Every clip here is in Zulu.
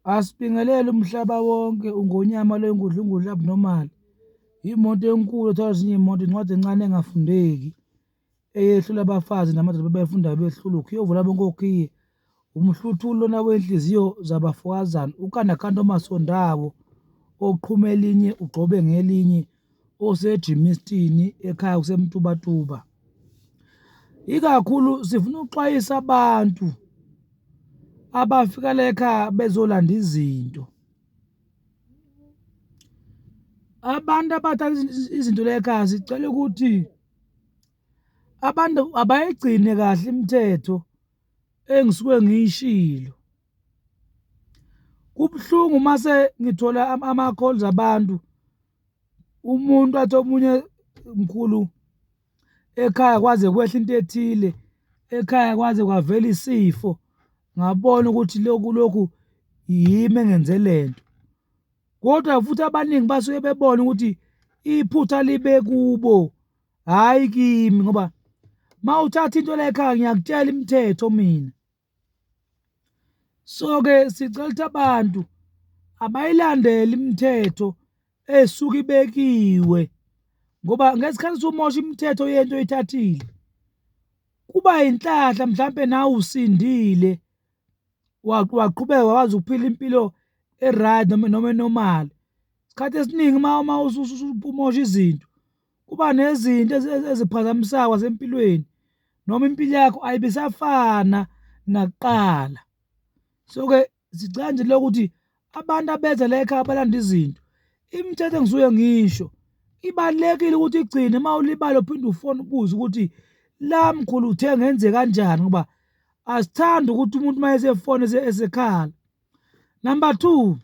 Asibingelele umhlaba wonke, uNgonyama lo ingudlungudlu abnormal. Imoto enkulu ethwala ezinye iy'moto, incwadi encane engafundeki, eyehlula abafazi namadoda befundayo behlulwa ukhiye ovula bonke okhiye, umhluthulo lona wey'nhliziyo zabafokazana, ukandakhanda omasondawo, oqhuma elinye ugxobe ngelinye, oseGermiston ekhaya kuseMtubatuba. Ikakhulu sifuna ukuxwayisa abantu abafika la ekhaya bezolanda izinto. Abantu abathatha izinto la ekhaya sicela ukuthi abantu abayigcine kahle imithetho engisuke ngiyishilo. Kubuhlungu mase ngithola ama-calls abantu, umuntu athi omunye mkhulu ekhaya kwaze kwehla into ethile, ekhaya kwaze kwavela isifo, ngabona ukuthi lokhu lokhu yimi engenze lento. Kodwa futhi abaningi basuke bebona ukuthi iphutha libe kubo, hhayi kimi ngoba uma uthatha into la ekhaya ngiyakutshela imithetho mina. So-ke sicela ukuthi abantu abayilandele imithetho esuke ibekiwe ngoba ngesikhathi usumosha imithetho yento oyithathile, kuba yinhlahla mhlampe nawe usindile waqhubeka wakwazi ukuphila impilo e-right noma noma e-normal. Isikhathi esiningi uma uma umosha izinto, kuba nezinto eziphazamisayo kwasempilweni noma impilo yakho ayibe isafana nakuqala. So-ke sicela nje lokuthi abantu abeza la ekhaya balanda izinto, imithetho engisuke ngiyisho ibalulekile ukuthi igcine uma ulibala uphinde ufone ubuze ukuthi la mkhulu uthe ngenze kanjani ngoba asithandi ukuthi umuntu uma esefona esekhala. Number two,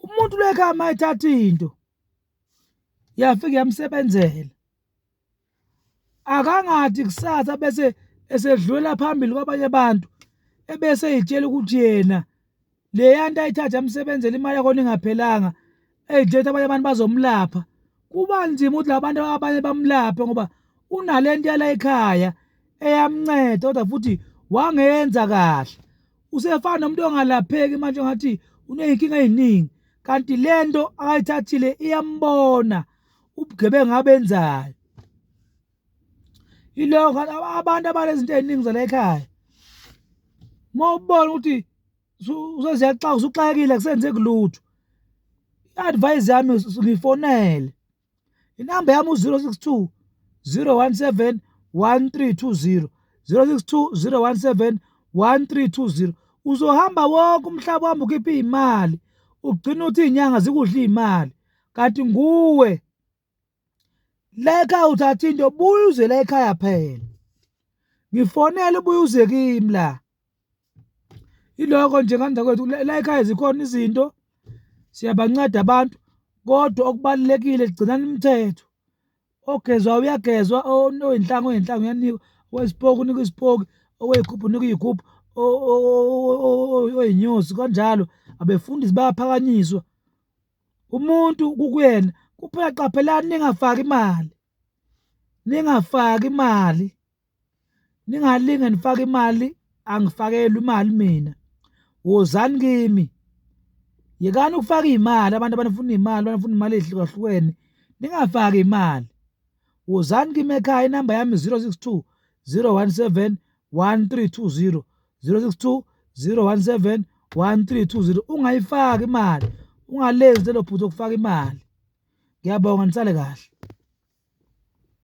umuntu lo ekhaya uma ethatha into yafike yamsebenzela, akangathi kusasa bese esedlulela phambili kwabanye abantu ebese ey'tshela ukuthi yena leya nto ayithathe yamsebenzela imali yakhona ingaphelanga, ey'tshela ukuthi abanye abantu bazomlapha. Kuba nzima ukuthi la bantu abanye bamlaphe ngoba unale nto yala ekhaya eyamnceda kodwa futhi wangenza kahle. Usefana nomuntu ongalapheki manje ongathi uney'nkinga ey'ningi, kanti le nto akayithathile iyambona ubugebengu abenzayo. Yilokho abantu abanezinto ey'ningi zala ekhaya, uma ubona ukuthi useziyaxaka usuxakekile akusenzeki lutho, i-advise yami ngifonele, inamba yami u-062 017 1320, 062 017 1320. Uzohamba wonke umhlaba uhambe ukhipha iy'mali, ugcine uthi iy'nyanga zikudla iy'mali, kanti nguwe la ekhaya uthatha into, buya uze la ekhaya phela. Ngifonele ubuye uze kimi la. Iloko nje ngane zakwethu, la ekhaya zikhona izinto, siyabanceda abantu kodwa okubalulekile gcinani imithetho. Ogezwayo uyagezwa, oyinhlanga oyinhlanga uyanikwa, owesipoki unikwa isipoki, owey'gubhu unikwa iy'gubhu, oyinyosi kanjalo, abefundisi bayaphakanyiswa. Umuntu kukuyena kuphela qaphelani ningafaki imali, ningafaki imali, ningalinge nifake imali, angifakelwa imali mina, wozani kimi. Yekani ukufaka iy'mali, abantu abanifuna iy'mali, banifuna iy'mali ey'hlukahlukene, ningafaki imali. Wozani kimi ekhaya, inamba yami 062 017 1320, 062 017 1320. Ungayifaki imali, ungalenzi lelo phutha okufaka imali. Ngiyabonga, nisale kahle.